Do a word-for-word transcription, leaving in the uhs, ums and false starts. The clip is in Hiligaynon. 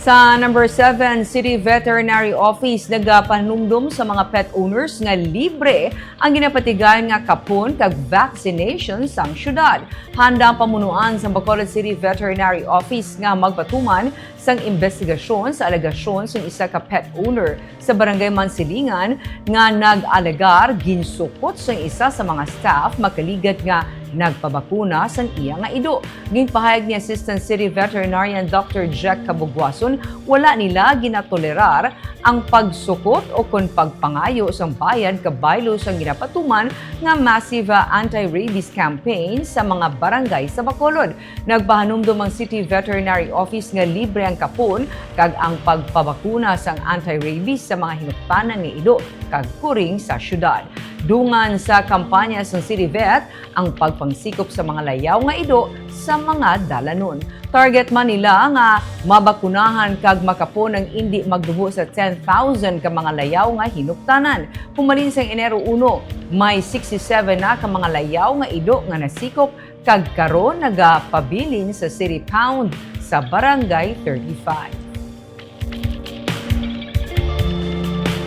Sa number seven, City Veterinary Office nagapanumdom sa mga pet owners nga libre ang ginapatigan nga kapon kag vaccination sang syudad. Handa ang pamunuan sang Bacolod City Veterinary Office nga magpatuman sang imbestigasyon sa alegasyon sang isa ka pet owner sa Barangay Mansilingan nga nag-alegar ginsukot sang isa sa mga staff makaligad nga nagpabakuna sang iya nga ido. Ginpahayag ni Assistant City Veterinarian Doctor Jack Cabugwason, wala nila ginatolerar ang pagsukot o kon pagpangayo sang bayad kabaylo sang ginapatuman nga massive anti-rabies campaign sa mga barangay sa Bacolod. Nagpahanumdom ang City Veterinary Office nga libre ang kapon kag ang pagpabakuna sang anti-rabies sa mga hinuktanan nga ido kag kuring sa syudad. Dungan sa kampanya sang City Vet ang pagpangsikop sa mga layaw nga ido sa mga dalanon. Target man nila nga mabakunahan kag makapon ang indi magdubo sa ten thousand ka mga layaw nga hinuktanan. Humalin sang Enero uno, may sixty-seven na ka mga layaw nga ido nga nasikop kag karon nagapabilin sa City Pound sa Barangay thirty-five.